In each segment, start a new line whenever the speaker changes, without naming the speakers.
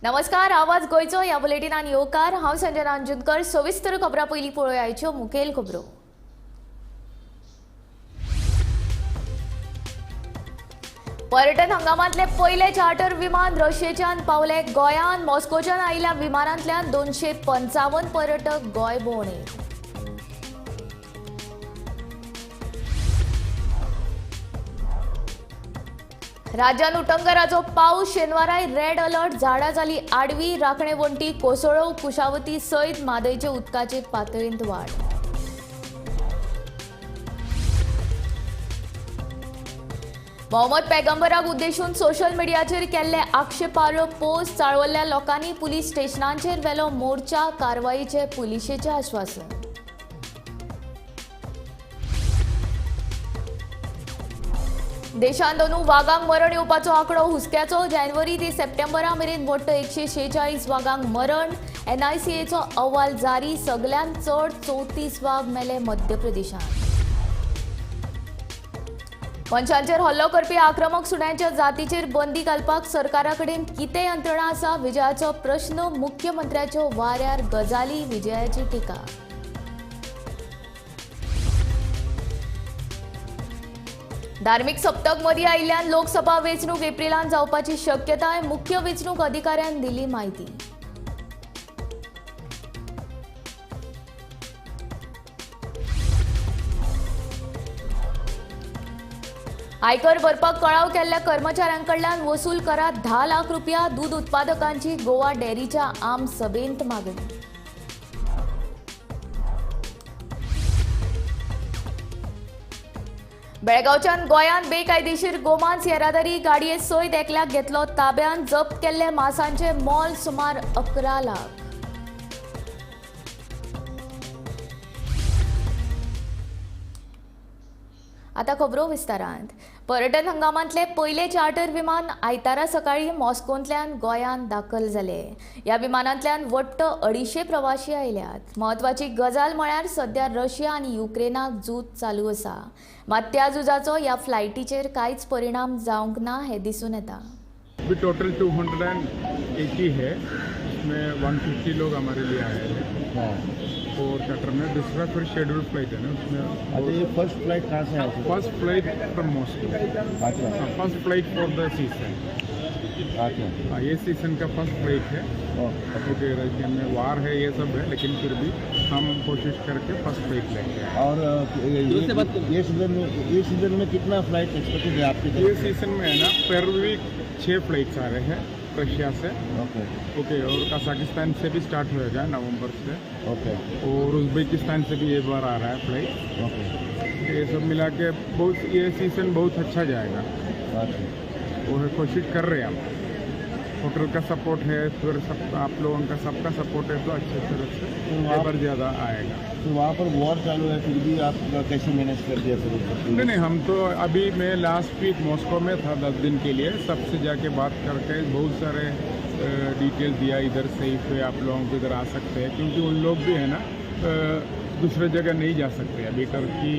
नमस्कार, आवाज गोंयचो ह्या बुलेटिनान येवकार. हांव संजना अंजुनकर. सविस्तर खबरां पयलीं पळोवया मुखेल खबरो. पर्यटन हंगामांतले पयले चार्टर विमान रशियेच्यान पावले गोंयांत. मॉस्कोच्यान आयिल्ल्या विमानांतल्यान 255 पर्यटक गोंय भोंवडेर. राज्यात उटंगराचो पावस, शेनवाराय रेड अलर्ट. झाडां जाली आडवी, राखणे वण्टी कोसळो, कुशावती सयत म्हादयचे उदकाचे पातळींत वाड. मोहम्मद पैगंबराक उद्देशून सोशल मिडियाचेर केल्ले आक्षेपार्ह पोस्ट चाळवल्ल्या लोकांनी पुलीस स्टेशनांचेर व्हेलो मोर्चा. कारवाईचे पुलिशेचें आश्वासन. देशांत अंदू वागांक मरण येवपाचो आंकडो हुस्क्याचो. जानेवारी ते सप्टेंबरा मेरेन वट्ट 146 वागांक मरण. एनआयसीएचो अहवाल जारी. सगल्यांत चड 34 वाग मेले मध्य प्रदेशांत. मनशांचेर हल्लो करपी आक्रमक सुण्यांच्या जातीचेर बंदी घालपाक सरकारा कडेन कितें यंत्रणा आसा, विजयाचो प्रश्न. मुख्यमंत्र्याच्यो वाऱ्यार गजाली, विजयाची टिका. धार्मीक सप्तक मदीं आयिल्ल्यान लोकसभा वेंचणूक एप्रिलांत जावपाची शक्यताय. मुख्य वेंचणूक अधिकाऱ्यान दिली म्हायती. आयकर भरपाक कळाव केल्ल्या कर्मचाऱ्यांकडल्यान वसूल करात 10 लाख रुपया. दूद उत्पादकांची गोवा डेअरीच्या आम सभेंत मागणी. बेळगांवच्यान गोंयांत बेकायदेशीर गोमांस येरादारी. गाडये सयत एकल्याक घेतलो ताब्यांत. जप्त केल्ले मांसांचे मोल सुमार 11 लाख. आता खबरो विस्तारांत. पर्यटन हंगामांतले पयले चार्टर विमान आयतारा सकाळीं मॉस्कोंतल्यान गोंयांत दाखल जाले. ह्या विमानांतल्यान वट्ट 250 प्रवाशी आयल्यात. म्हत्वाची गजाल म्हळ्यार सध्या रशिया आनी युक्रेनाक झूज चालू आसा. मात त्या झुजाचो ह्या फ्लायटीचेर कांयच परिणाम जावंक ना हें दिसून येता.
अभी टोटल 280 है, उसमें 150 लोग हमारे लिए आए हैं और चार्टर में. दूसरा फिर शेड्यूल फ्लाइट है ना उसमें.
अच्छा, ये फर्स्ट फ्लाइट कहाँ से है?
First flight from Moscow.
अच्छा,
first flight for the season.
अच्छा,
हाँ, ये सीजन का फर्स्ट फ्लाइट है. ओके, रशिया में वार है, ये सब है, लेकिन फिर भी हम कोशिश करके फर्स्ट फ्लाइट लेंगे.
और ये सीजन में कितना फ्लाइट एक्सपेक्टेड है आपकी
ये
तरफ से?
सीजन में है ना पर वीक 6 फ्लाइट्स आ रहे हैं रशिया से.
ओके.
ओके, और कजाकिस्तान से भी स्टार्ट होएगा नवंबर से.
ओके.
और उज्बेकिस्तान से भी एक बार आ रहा है फ्लाइट.
ओके.
ये सब मिला के बहुत ये सीज़न बहुत अच्छा जाएगा.
अच्छा.
वो है कोशिश कर रहे हैं हम. होटल का सपोर्ट है, फिर सब आप लोगों का सबका सपोर्ट है, तो अच्छे तरह से
तो
एक बार ज़्यादा आएगा.
तो वहाँ पर वॉर चालू है, फिर भी आप कैसे मैनेज कर दिया सर?
नहीं नहीं, हम तो अभी मैं लास्ट वीक मॉस्को में था 10 दिन के लिए. सबसे जाके बात करके बहुत सारे डिटेल दिया. इधर सेफ है, आप लोगों को इधर आ सकते हैं, क्योंकि उन लोग भी है ना दूसरे जगह नहीं जा सकते. अभी टर्की,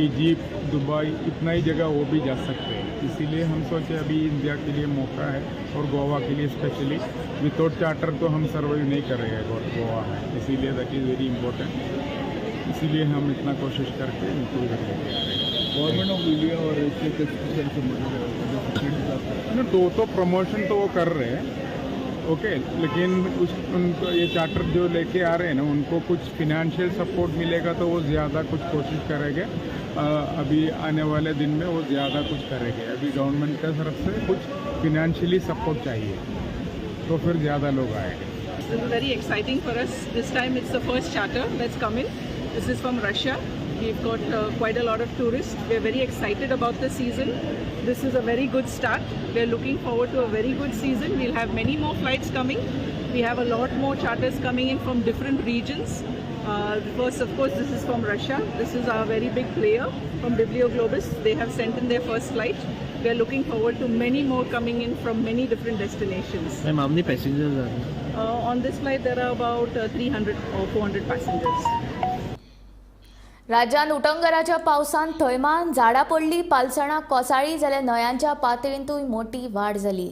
इजिप्ट, दुबई, इतना ही जगह वो भी जा सकते हैं. इसीलिए हम सोचे अभी इंडिया के लिए मौका है और गोवा के लिए स्पेशली. विदाउट चार्टर तो हम सर्वाइव नहीं कर रहे हैं गोवा में, इसीलिए that is very important. इसीलिए हम इतना कोशिश करके इनको इधर लेके आ रहे हैं.
गवर्नमेंट ऑफ इंडिया और
ना तो प्रमोशन तो वो कर रहे हैं, ओके, लेकिन उस उनको ये चार्टर जो लेके आ रहे हैं ना, उनको कुछ फिनेंशियल सपोर्ट मिलेगा तो वो ज़्यादा कुछ कोशिश करेंगे. अभी आने वाले दिन में वो ज़्यादा कुछ करेंगे. अभी गवर्नमेंट का तरफ से कुछ फिनेंशियली सपोर्ट चाहिए तो फिर ज़्यादा लोग आएंगे.
This is very exciting for us. This time it's the first charter that's come in. This is from Russia. We've got quite a lot of tourists. We're very excited about the season. This is a very good start. We're looking forward to a very good season. We'll have many more flights coming. We have a lot more charters coming in from different regions. First, of course, this is from Russia. This is our very big player from Biblio Globus. They have sent in their first flight. We are looking forward to many more coming in from many different destinations.
Ma'am, how many passengers are there?
On this flight, there are about 300 or 400 passengers.
राज्यांत उटंगराच्या पावसान थंयमान झाडां पडली, पालसणां कोसळ्ळीं जाल्यार न्हंयांच्या पातळेंतूय मोटी वाड जाली.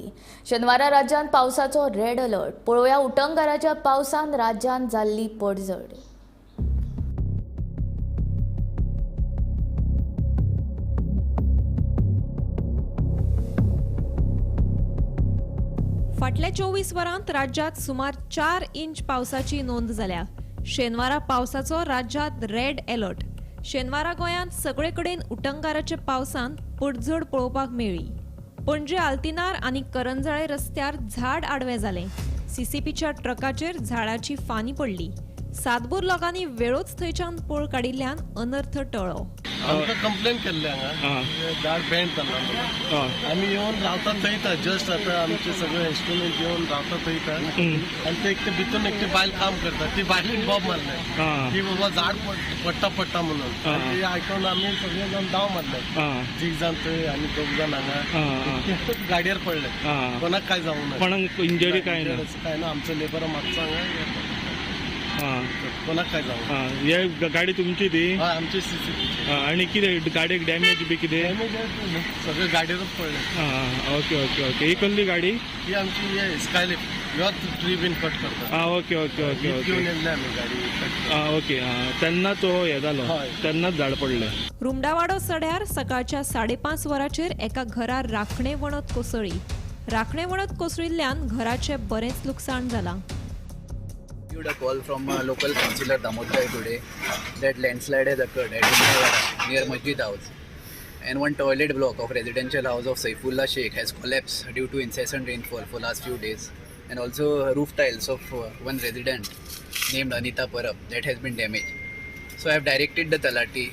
शेनवारा राज्यांत पावसाचो रेड अलर्ट. पळोवया उटंगराच्या पावसान राज्यांत जाल्ली पडझड.
फाटल्या 24 वरांत राज्यांत सुमार 4 इंच पावसाची नोंद जाल्या. शेनवारा पावसाचो राज्यांत रेड अलर्ट. शेनवारा गोंयांत सगळे कडेन उटंगाराच्या पावसान पडझड पळोवपाक मेळ्ळी. पणजे आल्तिनार आनी करंजाळे रस्त्यार झाड आडवें जालें. सीसीपीच्या ट्रकाचेर झाडाची फानी पडली. सातबूर लोकांनी वेळोच थंयच्यान पळ काडिल्ल्यान अनर्थ टळ्ळो.
आमकां कंप्लेन केल्ले हांगा झाड बँड जाल्ला म्हणून. आमी येवन रावता थंयता जस्ट आतां आमचे सगळे इन्स्ट्रुमेंट येवन रावता थंयता आनी ते एकटे भितून एकटे बायल काम करता, ती बायलेन बॉब मारले की बाबा झाड पडटा पडटा म्हणून. ते आयकून आमी सगळे जाण धांव मारले, तीग जाण थंय आनी दोग जाण हांगा गाडयेर पडले. कोणाक काय जावंक ना,
कोणाक इंजरी काय ना,
काय ना. आमचो लेबर मातसो हांगा कोणाक काय जावं.
हे गाडी तुमची ती?
आमची सीसीपी.
आनी कितें गाडयेक डॅमेज बी कितें?
डॅमेज सगळे गाडयेरूच पडले.
Okay okay okay. ही कसली गाडी?
ही आमची स्कायलिफ्ट, ह्योच ट्री बीन कट करता.
ओके ओके ओके
घेवन येयल्ले आमी गाडी.
ओके. तेन्ना तो हे जालो, तेन्नाच झाड पडलें.
रुमडावाडो सड्यार सकाळच्या 5:30 वरांचेर एका घरार राखणे वणत कोसळ्ळी. राखणे वणत कोसळिल्ल्यान घराचें बरेंच लुकसाण जालां.
Received a call from a local councillor Damodar today that landslide has occurred at Umdawada near Masjid House and one toilet block of residential house of Saifullah Sheikh has collapsed due to incessant rainfall for last few days, and also roof tiles of one resident named Anita Parab that has been damaged. So I have directed the Talati,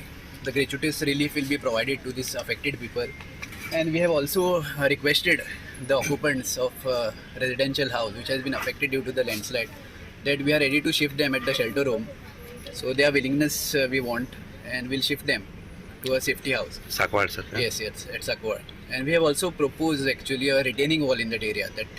the gratuitous relief will be provided to these affected people, and we have also requested the occupants of residential house which has been affected due to the landslide that we are ready to shift them at the shelter home. So their willingness we want, and we'll shift them to a safety house.
Sakwad, sir.
Yes, yes, at Sakwad. And we have also proposed actually a retaining wall in that area that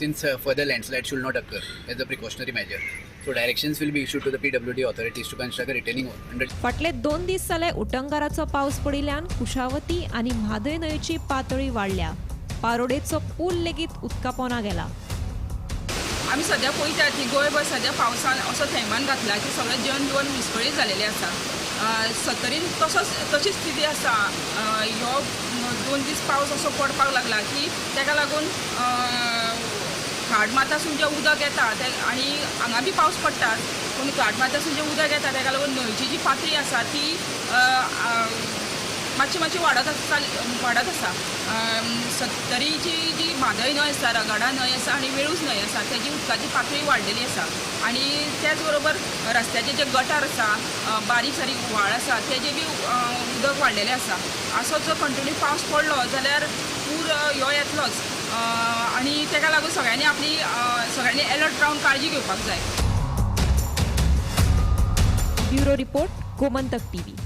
since further landslide should not occur as a precautionary measure. So directions will be issued to the PWD authorities to construct a retaining wall. Under
फाटले 2 दीस जाले उटंगाराचो पावस पडिल्ल्यान कुशावती आनी म्हादय न्हंयेची पातळी वाडल्या. पारोडेचो पूल लेगीत उदका पोंदा गेला.
आमी सद्या पळयतात की गोंयभर सद्या पावसान असो थेंबान घातला की सगळें जनजीवन विस्कळीत जालेलें आसा. सत्तरीन तसोच तशीच स्थिती आसा. ह्यो 2 दीस पावस असो पडपाक लागला की ताका लागून घाटमाथासून जें उदक येता तें, आनी हांगा बी पावस पडटा पूण घाटमाथासून जें उदक येता ताका लागून न्हंयची जी पातळी आसा ती मातशी मातशी वाडत आसा. सत्तरीची जी म्हादय न्हंय आसा, रगाडा न्हंय आसा आनी वेळूस न्हंय आसा तेजी उदकाची पातळी वाडलेली आसा. आनी त्याच बरोबर रस्त्याचे जे गटार आसा, बारीक सारीक व्हाळ आसा तेजे बी उदक वाडलेलें आसा. असो जर कंटिन्यू पावस पडलो जाल्यार पूर ह्यो येतलोच आनी ताका लागून सगळ्यांनी आपली सगळ्यांनी एलर्ट रावन काळजी घेवपाक जाय.
Bureau report, Gomantak TV.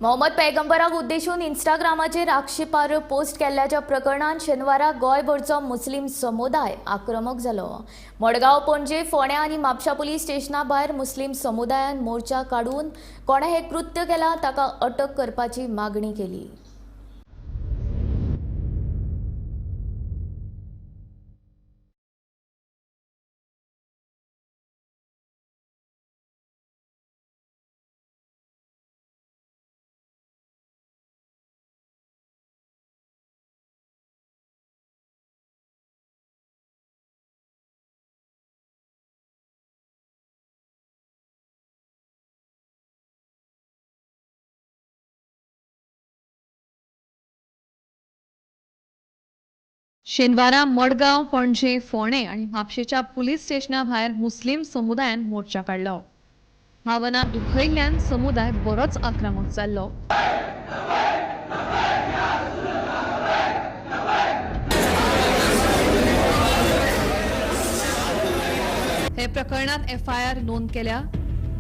Mohammad पैगंबराक उद्देशून इंस्टाग्रामाचेर आक्षेपार्ह पोस्ट केल्ल्याच्या प्रकरणांत शेनवारा गोंयभरचो मुस्लीम समुदाय आक्रमक जालो. मडगांव, पणजे, फोंड्या आनी म्हापशा पुलीस स्टेशना भायर मुस्लीम समुदायान मोर्चा काडून कोणें हें कृत्य केलां ताका अटक करपाची मागणी केली.
शेनवारा मडगांव, पणजे, फोंडें आनी म्हापशेच्या पुलीस स्टेशना भायर मुस्लीम समुदायान मोर्चा काडलो. भावना दुखयल्ल्यान समुदाय बरोच आक्रमक जाल्लो. हे प्रकरणात एफआयआर नोंद केल्या.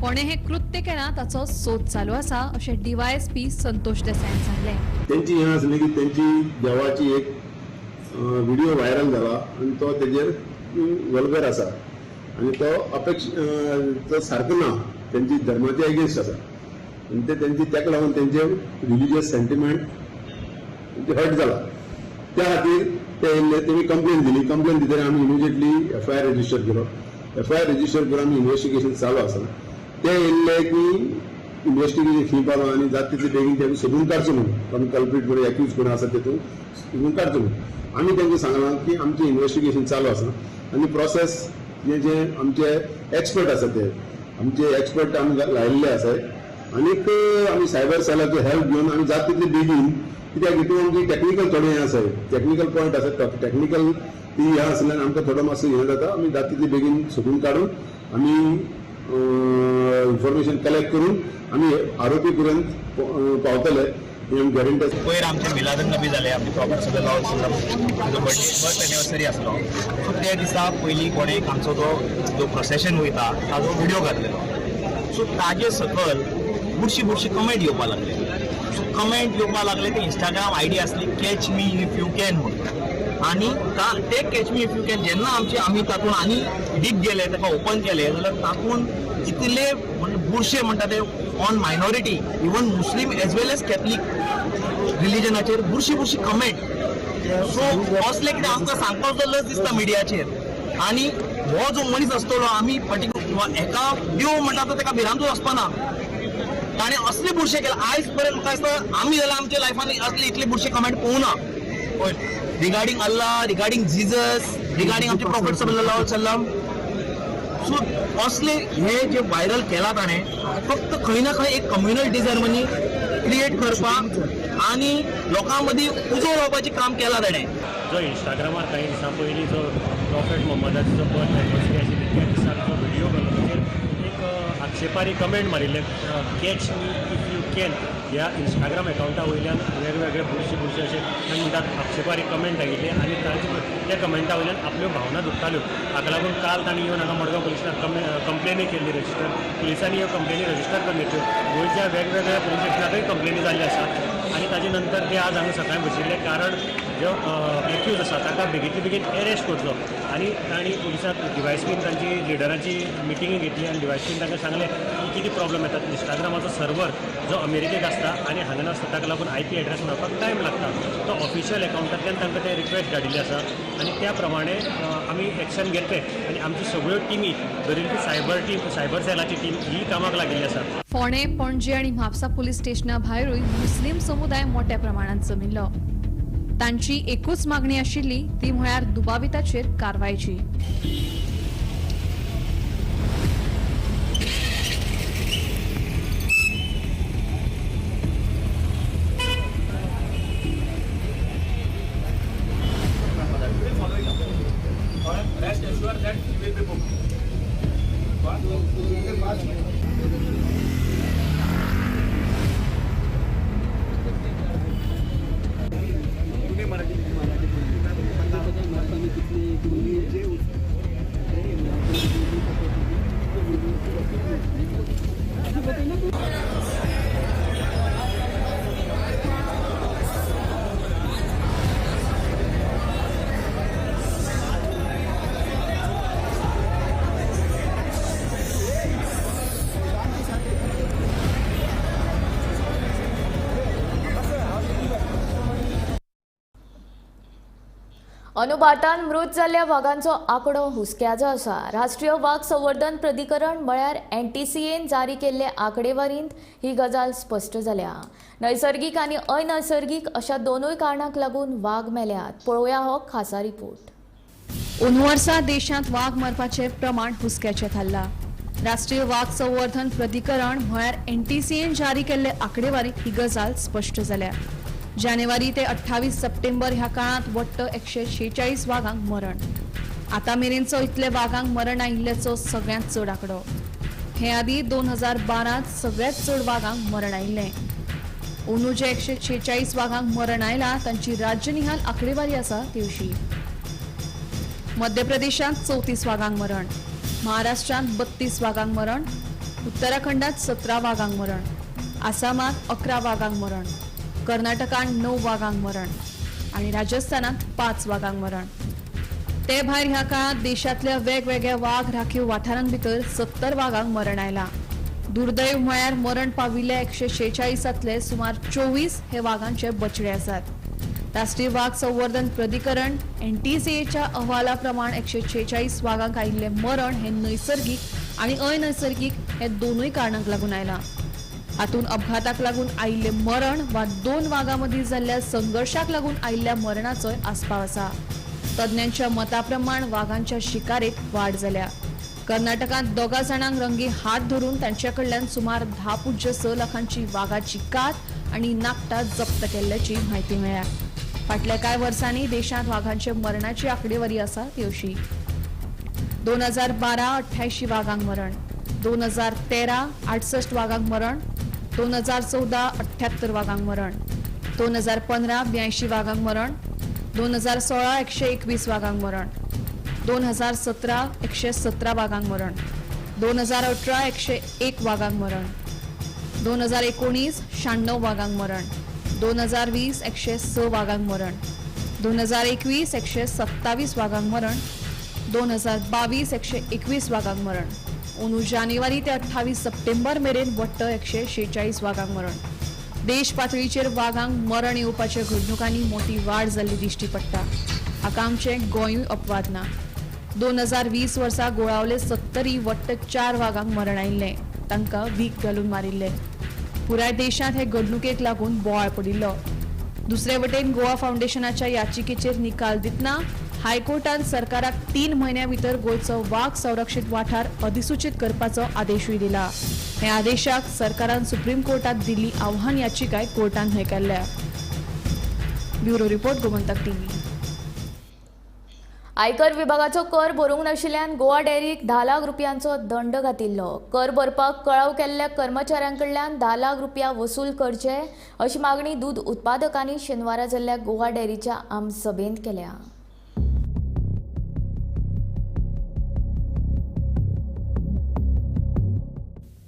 कोणें हें कृत्य केलां ताचो सोद चालू आसा अशें डीवायएसपी संतोष देसायान सांगलें.
तेंची हें आसलें की तेंची देवाची एक व्हिडिओ व्हायरल जाला आनी तो तेजेर वल्गर आसा. आनी तो अपेक्ष तो सारको ना, तेंची धर्माच्या एगेन्स्ट आसा आनी ते तेंची ताका लागून तेंचे रिलिजियस सेंटिमेंट हर्ट जाला. त्या खातीर ते येयल्ले, तेमी कंप्लेन दिली. कंप्लेन दितकीर आमी इमिजिएटली एफआयआर रजिस्टर केलो. एफआयआर रजिस्टर करून आमी इन्वेस्टिगेशन चालू आसा. ते येयल्ले की इन्वेस्टिगेशन खंय पावलां आनी जाता तितले बेगीन ते आमी सोदून काडचो म्हणून, आमी कल्प्रीट कोण एक्यूज कोण आसा तेतून सोदून काडचो म्हणून आमी तांकां सांगलां की आमचें इन्वेस्टिगेशन चालू आसा आनी प्रोसेस जे जे आमचे एक्सपर्ट आसा ते आमचे एक्सपर्ट आमी लायिल्ले आसाय आनीक आमी सायबर सेलाचो हेल्प घेवन आमी जाता तितले बेगीन, कित्याक हितून आमची टॅक्निकल थोडें हें आसा, टॅक्निकल पॉयंट आसा, टॅक्निकल ती हें आसल्यान आमकां थोडो मातसो हें जाता. आमी जाता तितले बेगीन सोदून काडून आमी इन्फॉर्मेशन कलेक्ट करून आमी आरोपी पर्यंत पावतले ही आमी गॅरंटी आसा.
पयर आमचें मिलादन नबी जालें, आमचे प्रॉपर सल्लल्लाहु अलैहि वसल्लम बर्थ एनिवर्सरी आसलो. सो त्या दिसा पयलीं कोणें एक आमचो तो जो प्रोसेशन वयता ताजो व्हिडियो घातलेलो. सो ताजे सकयल बुरशी बुरशी कमेंट येवपा लागले. सो कमेंट येवपा लागले ते इंस्टाग्राम आयडी आसली catch me if you can म्हणून, आनी ते catch me if you can जेन्ना आमचे आमी तातूंत आनी डीप गेले, ताका ओपन केले जाल्यार तातूंत इतले बुरशे म्हणटा ते on minority, even Muslim as well as Catholic रिलिजनाचेर बुरशी बुरशी कमेंट. सो असलें कितें आमकां सांगपाक लज दिसता मिडियाचेर. आनी हो जो मनीस आसतलो आमी पर्टिक्युलर एका देव म्हणटा तो ताका भिरांतूच आसपाना, ताणें असले बुरशे केले. आयज पर्यंत म्हाका दिसता आमी जाल्यार आमच्या लायफान असले इतले बुरशे कमेंट पळोवना regarding Allah, regarding Jesus, regarding आमचे प्रॉफेट सल्लल्लाहु अलैहि वसल्लम. सो असले हे जे व्हायरल केला ताणें फक्त खंय ना खंय एक कम्युनल डिसहार्मनी क्रिएट करपाक आनी लोकां मदीं उजो लावपाचें काम केलां ताणें.
जो इंस्टाग्रामार कांय दिसां पयलीं जो प्रॉफेट मोहम्मदाचो जो बर्थ एनिवर्सरी आशिल्ली त्या दिसा जो व्हिडियो घालो ताचेर एक आक्षेपारी कमेंट मारिल्ले catch me if you can ह्या इंस्टाग्राम एकावंटा वयल्यान वेगवेगळे बुरशे बुरशे अशे म्हणटात आक्षेपारी कमेंट आयिल्ले आनी ताचे त्या कमेंटा वयल्यान आपल्यो भावना दुखताल्यो. हाका लागून काल तांणी येवन हांगा मडगांव पुलिसांत कंप्लेनी केल्ली रजिस्टर. पुलिसांनी ह्यो कंप्लेनी रजिस्टर करून घेतल्यो. गोंयच्या वेगवेगळ्या पुलीस स्टेशनांतूय कंप्लेनी जाल्ल्यो आसात आनी ताजे नंतर ते आज हांगा सकाळीं बशिल्ले, कारण जो एक्यूज आसा ताका बेगीतले बेगीन एरेस्ट करचो. आनी तांणी पुलिसांक डिवायसपीन तांची लिडरांची मिटिंग घेतली आनी डिवायसपीन तांकां सांगलें की कितें प्रॉब्लम येतात. इंस्टाग्रामाचो सर्वर जो अमेरिकेक आसता आनी हांगा नासता, ताका लागून आयपी एड्रेस मेळपाक टायम लागता. तो ऑफिशियल एकावंटांतल्यान तांकां ते रिक्वेस्ट धाडिल्ली आसा आनी त्या प्रमाणे आमी एक्शन घेतले आनी आमची सगळ्यो टिमी धरून सायबर टीम, सायबर सेलाची टीम ही कामाक लागिल्ली आसा.
फोंडें, पणजे आनी म्हापसा पुलीस स्टेशना भायरूय मुस्लीम समुदाय मोठ्या प्रमाणात जमिल्लो. तांची एकूच मागणी आशिल्ली ती म्हळ्यार दुबाविताचेर कारवायची.
अंदू भारतांत मृत जाल्ल्या वागांचो आंकडो हुस्क्याचो आसा. राष्ट्रीय वाग संवर्धन प्राधिकरण म्हळ्यार एनटीसीएन जारी केल्ले आंकडेवारींत ही गजाल स्पश्ट जाल्या. नैसर्गीक आनी अनैसर्गीक अशा दोनूय कारणांक लागून वाग मेल्यात. पळोवया हो खासा रिपोर्ट.
अंदू वर्सा देशांत वाग मरपाचें प्रमाण हुस्क्याचें थारलां. राष्ट्रीय वाग संवर्धन प्राधिकरण म्हळ्यार एनटीसीएन जारी केल्ले आंकडेवारींत ही गजाल स्पश्ट जाल्या. जानेवारी ते 28 सप्टेंबर ह्या काळांत वट्ट 146 वागांक मरण. आतां मेरेनचो इतले वागांक मरण आयिल्ल्याचो सगळ्यांत चड आंकडो. हे आदीं 2012 सगळ्यांत चड वागांक मरण आयिल्लें. अंदू जे 146 वागांक मरण आयलां तांची राज्यनिहाल आंकडेवारी आसा ती अशी. मध्य प्रदेशांत 34 वागांक मरण, महाराष्ट्रांत 32 वागांक मरण, उत्तराखंडात 17 वागांक मरण, आसामात 11 वागांक मरण, कर्नाटकांत 9 वागांक मरण आनी राजस्थानात 5 वागांक मरण. ते भायर ह्या काळांत देशांतल्या वेगवेगळ्या वाग राखीव वाठारां भितर 70 वागांक मरण आयलां. दुर्दैव म्हळ्यार मरण पाविल्ल्या 146तले सुमार 24 हे वागांचे बछडे आसात. राष्ट्रीय वाग संवर्धन प्राधिकरण NTCAच्या अहवाला प्रमाण 146 वागांक आयिल्लें मरण हे नैसर्गीक आनी अनैसर्गीक हे दोनूय कारणांक लागून आयलां. हातूंत अपघाताक लागून आयिल्लें मरण वा 2 वागां मदीं जाल्ल्या संघर्शाक लागून आयिल्ल्या मरणाचोय आस्पाव आसा. तज्ञांच्या मता प्रमाण वागांच्या शिकारेक वाड जाल्या. कर्नाटकांत 2 जाणांक रंगी हात धरून तांचे कडल्यान सुमार 10.6 लाखांची वागाची कात आनी नाकटां जप्त केल्ल्याची म्हायती मेळ्ळ्या. फाटल्या कांय वर्सांनी देशांत वागांचे मरणाची आंकडेवारी आसा ती अशी: 2012 88 वागांक मरण, 2013 68 वागांक मरण, 2014 78 वागांक मरण, 2015 82 वागांक मरण, 2016 121 वागांक मरण, 2017 117 वागांक मरण, 2018 101 वागांक मरण, 2019 96 वागांक मरण, 2020 106 वागांक मरण, 2021 127 वागांक मरण, 2022 121 वागांक मरण. अंदू जानेवारी ते 28 सप्टेंबर मेरेन वट्ट 146 वागांक मरण. देश पातळीचेर वागांक मरण येवपाच्या घडणुकांनी मोठी वाड जाल्ली दिश्टी पडटा. हाका आमचें गोंयूय अपवाद ना. 2020 वर्सा गोळावले 70 वट्ट 4 वागांक मरण आयिल्लें. तांकां वीख घालून मारिल्लें. पुराय देशांत हे घडणुकेक लागून बोवाळ पडिल्लो. दुसरे वटेन गोवा फावंडेशनाच्या याचिकेचेर निकाल दितना हायकोर्टान सरकाराक 3 म्हयन्यां भितर गोंयचो वाग संरक्षीत वाठार अधिसूचीत करपाचो आदेशूय दिला. ह्या आदेशाक सरकारान सुप्रीम कोर्टात दिल्ली आव्हान याचिकाय कोर्टान न्हयकारल्या. Bureau report, Gomantak TV.
आयकर विभागाचो कर भरूंक नाशिल्ल्यान गोवा डेअरीक 10 लाख रुपयांचो दंड घातिल्लो. कर भरपाक कळाव केल्ल्या कर्मचाऱ्यां कडल्यान 10 लाख रुपया वसूल करचे अशी मागणी दूद उत्पादकांनी शेनवारा जाल्ल्या गोवा डेअरीच्या आमसभेंत केल्या.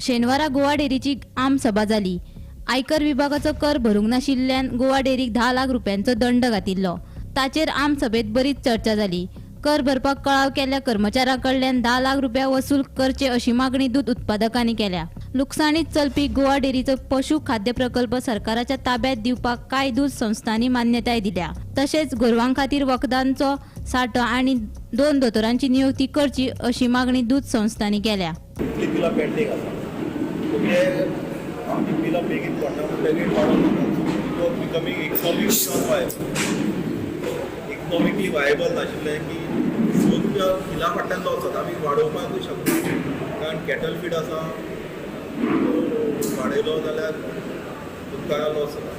शेनवारा गोवा डेअरीची आमसभा जाली. आयकर विभागाचो कर भरूंक नाशिल्ल्यान गोवा डेअरीक 10 लाख रुपयांचो दंड घातिल्लो. ताचेर आमसभेत बरीच चर्चा जाली. कर भरपाक कळाव केल्ल्या कर्मचाऱ्यां कडल्यान 10 लाख रुपया वसूल करचे अशी मागणी दूद उत्पादकांनी केल्या. लुकसाणीत चलपी गोवा डेअरीचो पशु खाद्य प्रकल्प सरकाराच्या ताब्यात दिवपाक कांय दूद संस्थांनी मान्यताय दिल्या. तशेंच गोरवां खातीर वखदांचो सांठो आनी 2 दोतोरांची नियुक्ती करची अशी मागणी दूद संस्थांनी केल्या.
इकॉनॉमिकली वायबल नाशिल्लें की 100 रुपया बिला फाटल्यान वचत आमी वाडोवपाकूय शकना, कारण कॅटल फीड आसा वाडयलो जाल्यार तुमकां लॉस जाता.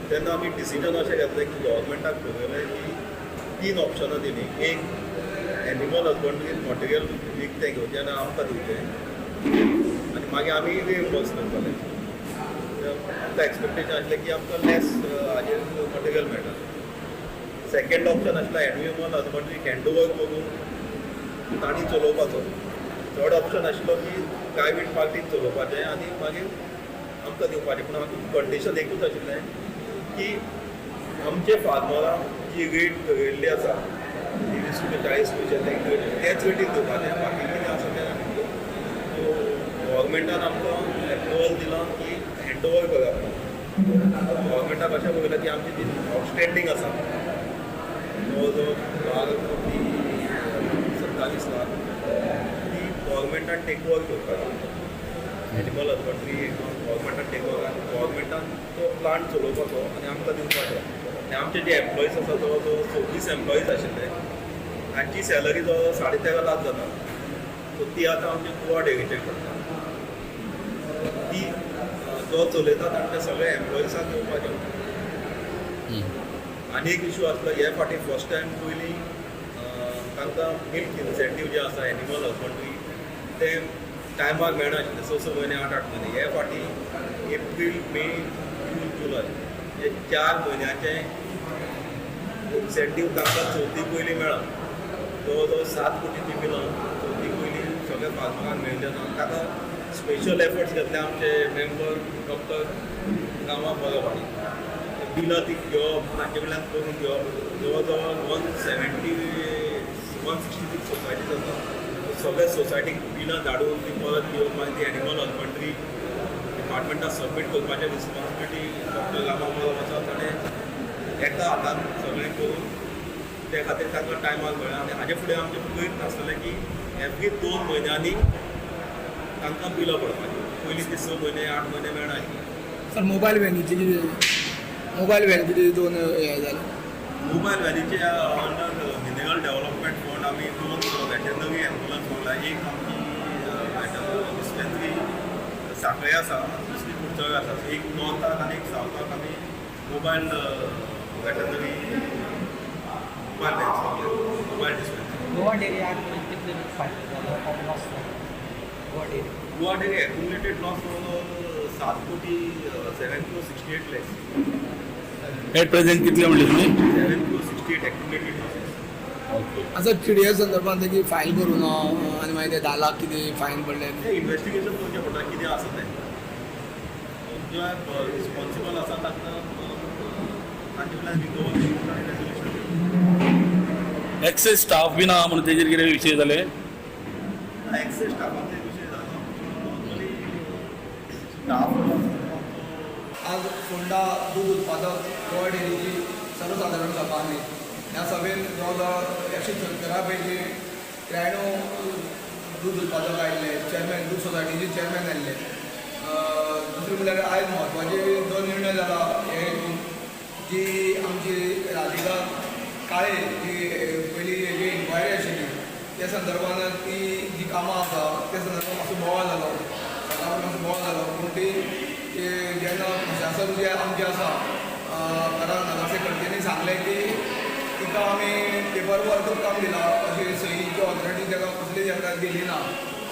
तेन्ना आमी डिसिजन अशें घेतलें की गव्हर्मेंटाक पळयलें की 3 ऑप्शनां दिलीं. एक, एनिमल हजबंड्रीन मटेरियल विकतें घेवचें आनी आमकां दिवचें आनी मागीर आमी रिएम्बर्स करतले. आमकां एक्सपेक्टेशन आसलें की आमकां लेस हाजेर मटेरियल मेळटा. सेकंड ऑप्शन आसलो एनिमल हजबंड्री हँड ओवर करून तांणी चलोवपाचो. थर्ड ऑप्शन आशिल्लो की प्रायवेट पार्टीन चलोवपाचें आनी मागीर आमकां दिवपाचें. पूण हातूंत कंडिशन एकूच आशिल्लें की आमचे फार्मरांक जी रेट थरयल्ली आसा 20 रुपया 40 पयशे तेच रेटीन दिवपाचें, बाकी कितें आसा तें आमी. सो गव्हर्मेंटान आमकां एप्रुवल दिलां की हँड ओवर करात. गव्हर्मेंटाक अशें पळयलें की आमची जी आउटस्टँडींग आसा जवळ जवळ 12 कोटी 47 लाख ती गव्हर्मेंटान टेक ओवर करपाची. एनिमल हजबंड्री गव्हर्मेंटान टेक ओवर आनी गव्हर्मेंटान तो प्लांट चलोवपाचो आनी आमकां दिवपाचो. आनी आमचे जे एम्प्लॉईज आसा जवळ जवळ 26 एम्प्लॉईज आशिल्ले तांची सॅलरी जवळ जवळ 13.5 लाख जाता. सो ती आतां आमची गोवा डेअरीचेर पडटा. ती जो चलयता तांकां सगळ्या एम्प्लॉईजांक दिवपाचें. आनी एक इशू आसलो हे फावटी फर्स्ट टायम पयलीं तांकां मिल्क इन्सेंटीव जे आसा एनिमल हजबंड्री ते टायमार मेळनाशिल्ले, 6-6 म्हयने 8-8 म्हयने. हे फावटी एप्रील, मे, जून, जुलय हे 4 म्हयन्याचे इन्सेंटीव तांकां चवथी पयलीं मेळ्ळा. जवळ जवळ 7 कोटीची बिलां चवथी पयलीं सगळ्या फार्मरांक मेळचे ना. ताका स्पेशल एफर्ट्स घेतले आमचे मेंबर डॉक्टर रामा बरोवाणी. बिलां ती घेवप, तांचे कडल्यान करून घेवप. जवळ जवळ 170, 166 सोसायटीज आसा. सगळ्या सोसायटीक बिलां धाडून ती परत घेवन मागीर ती एनिमल हजबंड्री डिपार्टमेंटाक सबमीट करपाचें रिस्पॉन्सिबिलिटी डॉक्टर गामा आसा. ताणें एका हातान सगळें करून ते खातीर तांकां टायमार मेळ्ळा. आनी हाजे फुडें आमचें प्रयत्न आसतलें की एवरी 2 म्हयन्यांनी तांकां बिलां पडपाचीं. पयलीं ती 6 म्हयने 8 म्हयने मेळनाशिल्ली.
सर, मोबायल व्हॅनीची कितें, मोबायल व्हॅन कितें दोन हें जालें?
मोबायल व्हॅनीचे अंडर मिनरल डेव्हलपमेंट फंड आमी 2 वेटरनरी एम्बुलन्स मागला. एक आमची डिस्पेन्सरी सांखळे आसा, दुसरी कुडचडे आसा. एक नॉर्थाक आनी एक सावथाक आमी मोबायल वेटरनरी मोबायल व्हॅन्स मागल्या, मोबायल डिस्पेन्सरी.
गोवा डेअरी आज पर्यंत कितले फायदो जाला, लॉस जाला Goa dairy?
Goa dairy accumulated loss 7 कोटी, 7 crore 68 lakhs.
At present कितले म्हणले तुमी?
7 crore 68 accumulated losses.
Okay.
आतां टीडीएस संदर्भात की फायल करूं ना आनी मागीर ते 10 लाख कितें फायन पडले?
तें इन्वेस्टिगेशन करचें पडटा, कितें आसा तें. जे रिस्पॉन्सिबल आसा तांकां, तांचे कडल्यान रिकवर करून आनी रेजोल्युशन.
एक्सेस स्टाफ बी ना म्हणून तेजेर कितें विशय जाले?
एक्सेस स्टाफाचे विशय जालो. नॉर्मली स्टाफ
आज फोंडा दूद उत्पादक गोवा डेअरीची सर्वसाधारण सभा आसली. ह्या सभेन जवळ जवळ 170 पैकी 93 दूद उत्पादक आयिल्ले, चेअरमॅन, दूद सोसायटीचे चेअरमॅन आयिल्ले. दुसरें म्हणल्यार आयज म्हत्वाचे जो निर्णय जाला हे हितून जी आमची राधिका काळे जी पयली जी इन्क्वायरी आशिल्ली त्या संदर्भान ती जी कामां आसा त्या संदर्भान मातसो बोवाळ जालो, सरकारान मातसो बोवाळ जालो. पूण ती जेन्ना प्रशासन जें आमचें आसा घरान नगरसेवकांनी सांगलें की तिका आमी पेपर वर्कूच काम दिलां, अशी सहीची ऑथॉरिटी ताका कसली ताका दिली ना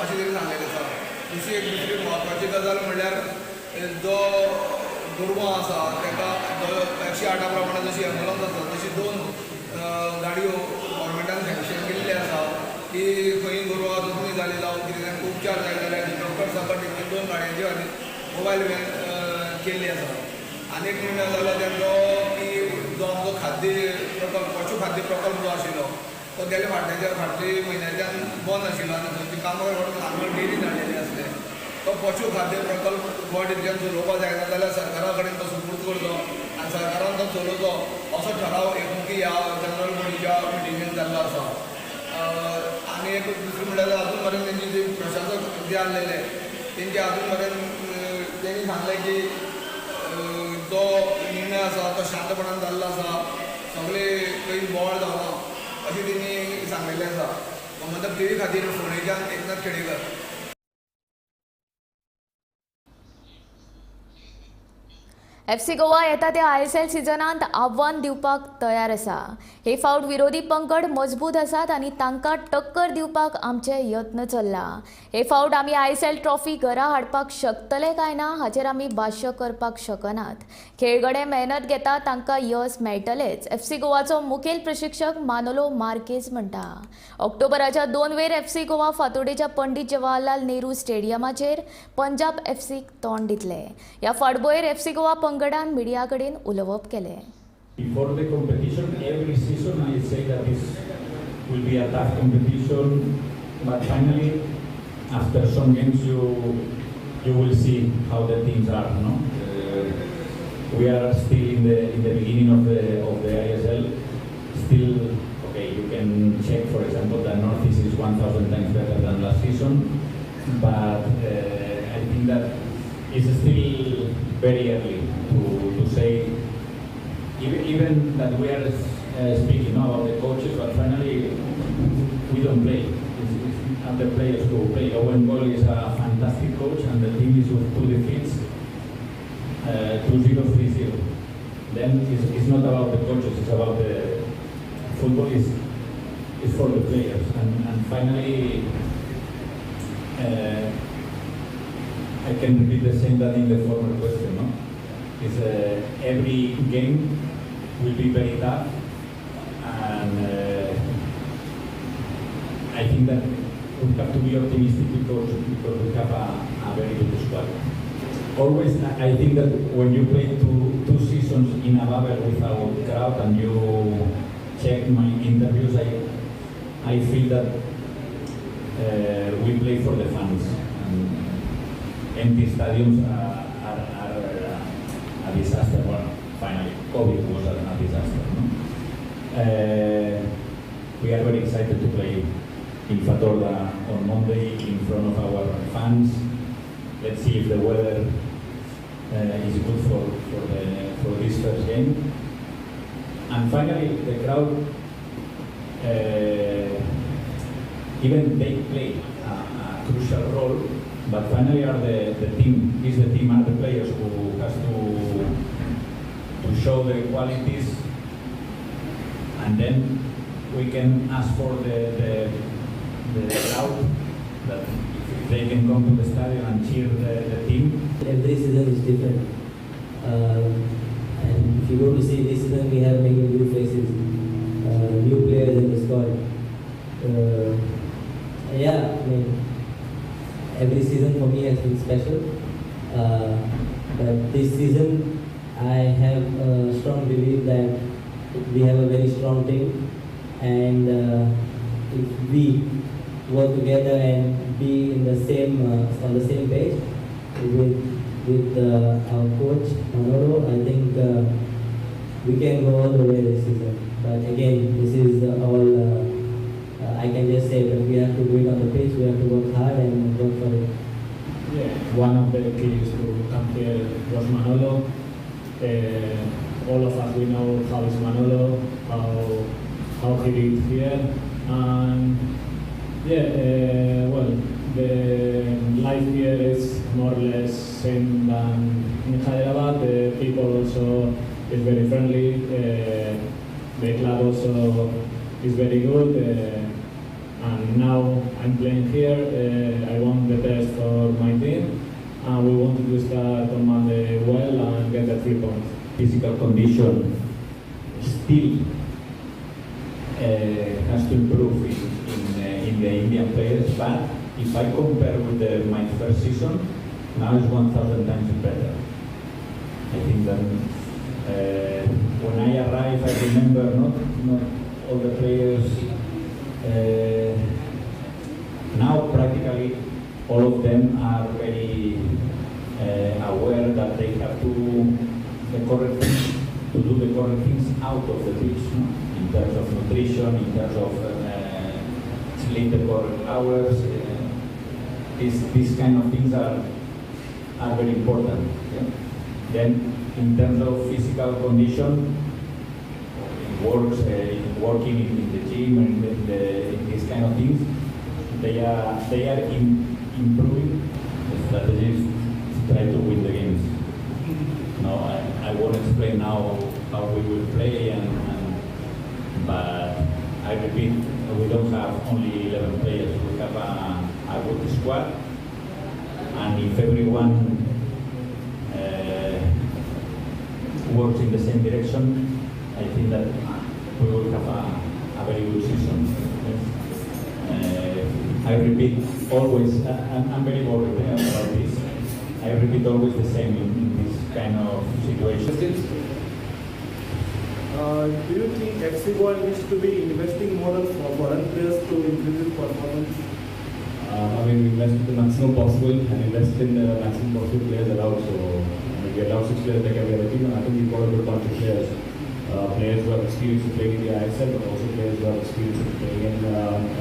अशें तेणी सांगलेलें आसा. दुसरी एक दुसरी म्हत्वाची गजाल म्हणल्यार जो गोरवां आसा ताका 108 प्रमाणे जशी एम्बुलन्स आसा तशी 2 गाडयो गव्हर्मेंटान सँक्शन केल्ले आसा की खंय गोरवां जखमी जाली जावं कितें तांकां उपचार जाय जाल्यार डॉक्टर सकट 2 गाडयांची खातीर मोबायल व्हॅन केल्ली आसा. आनी एक निर्णय जालो तेंचो की जो आमचो खाद्य प्रकल्प, पशु खाद्य प्रकल्प जो आशिल्लो तो गेल्या फाटल्याच्या फाटले म्हयन्याच्यान बंद आशिल्लो आनी थंयची कामां करून हांगा डेरीन हाडलेली आसले. तो पशु खाद्य प्रकल्प गोवा डेरीच्यान चलोवपाक जायना जाल्यार सरकारा कडेन तो सुपूर्द करचो आनी सरकारान तो चलोवचो असो ठराव एकमुखी ह्या जनरल बॉडीच्या मिटिंगेन जाल्लो आसा. आनी एक दुसरें म्हणल्यार अजून मेरेन तेंची जे प्रशासक जे आहलेले तेंचे अजून मेरेन तेणी सांगलें की जो निर्णय आसा तो शांतपणान जाल्लो आसा, सगळे खंय बोवाळ जावना अशें तेणी सांगलेलें आसा. गोमंतक टीव्ही खातीर फोंडेच्यान एकनाथ खेडेकर.
एफसी गोवा येता त्या आयएसएल सिजनांत आव्हान दिवपाक तयार आसा. हे फावट विरोधी पंगड मजबूत आसात आनी तांकां टक्कर दिवपाक आमचे यत्न चल्ला. हे फावट आमी आयएसएल ट्रॉफी घरा हाडपाक शकतले काय ना हाचेर आमी भाश्य करपाक शकनात. खेळगडे मेहनत घेता, तांकां यश मेळटलेच, एफसी गोवाचो मुखेल प्रशिक्षक मानोलो मार्केज म्हणटा. ऑक्टोबराच्या 2 वेर एफसी गोवा फातोडेच्या पंडित जवाहरलाल नेहरू स्टेडियमाचेर पंजाब एफसीक तोंड दितले. ह्या फाटभुंयेर एफसी गोवा पंगडान मिडिया कडेन उलोवप केलें.
Before the competition, every season I say that this will be a tough competition, but finally, after some games, you will see how the teams are. No, we are still in the beginning of the ISL. Still, okay, you can check, for example, that Northeast is 1,000 times better than last season, but I think that it's still very early to say. Even that we are speaking now about the coaches, but finally we don't play. It's not the players who play. Owen Coyle is a fantastic coach, and the team is with 2 defeats, 2-0, 3-0. Then it's not about the coaches, it's about the football is for the players. And finally, I can repeat the same that in the former question, no? Is every game will be very tough, and I think that we have to be optimistic because we have a very good squad. Always, I think that when you play two seasons in a bubble without crowd, and you check my interviews, I feel that we play for the fans. And empty stadiums are a disaster. Well, finally, COVID was a disaster. No? We are very excited to play in Fatorda on Monday in front of our fans. Let's see if the weather is good for this first game. And finally, the crowd, even they play a crucial role, but finally are the team, is the team, are the players who has to show their qualities, and then we can ask for the crowd that if they can come to the stadium and cheer the team.
Every season is different. And if you go to see this season, we have many new faces, new players in the squad. Yeah, I mean, every season for me has been special. But this season, I have a strong belief that we have a very strong team, and if we work together and be in the same on the same page with our coach Manolo, I think we can go all the way this season. But again, this is all I can just say, but we have to do it on the pitch. We have to work hard and work for it.
Yeah, one of the keys to come here was Manolo. All of us, we know how is Manolo, how he did here, and yeah, well, the life here is more or less same than in Hyderabad. The people also is very friendly. The club also is very good. And now I'm playing here. I want the best for my team, and we wanted to start on Monday well and get the 3 points.
Physical condition still has to improve in the Indian players, but if I compare with my first season, now it's 1,000 times better. I think that when I arrived, I remember not all the players. Now practically all of them are very aware that they have to the correct things, to do the correct things out of the pitch, no? In terms of nutrition, in terms of sleep the correct hours. These kind of things are very important. Yeah? Then in terms of physical condition, works, working in the gym and in these kind of things, they are improving. The strategy is to try to win the games. No, I won't explain now how we will play, but I repeat, we don't have only 11 players. We have a good squad, and if everyone works in the same direction, I think that we will have a very good season. Yes. I repeat always, I'm very worried about this. I repeat always the same in this kind of situation.
Do you think FC Goa needs to be investing more on foreign players to increase its performance?
I mean, we invested the maximum possible and invested in the maximum possible players allowed. So, I mean, we allowed 6 players like every other team, and I think we've got a good bunch of players. Players who have experience in playing in the ISL, but also players who have experience in playing in,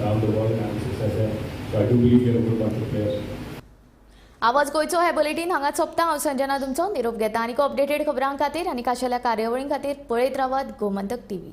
around the world and having success there. So I do believe we have a good bunch of players.
आवाज गोंयचो हे bulletin हांगा सोंपता. हांव संजना तुमचो निरोप घेता. आनीक अपडेटेड खबरां खातीर आनी खाशेल्या कार्यावळीं खातीर पळयत रावात गोमंतक टीव्ही.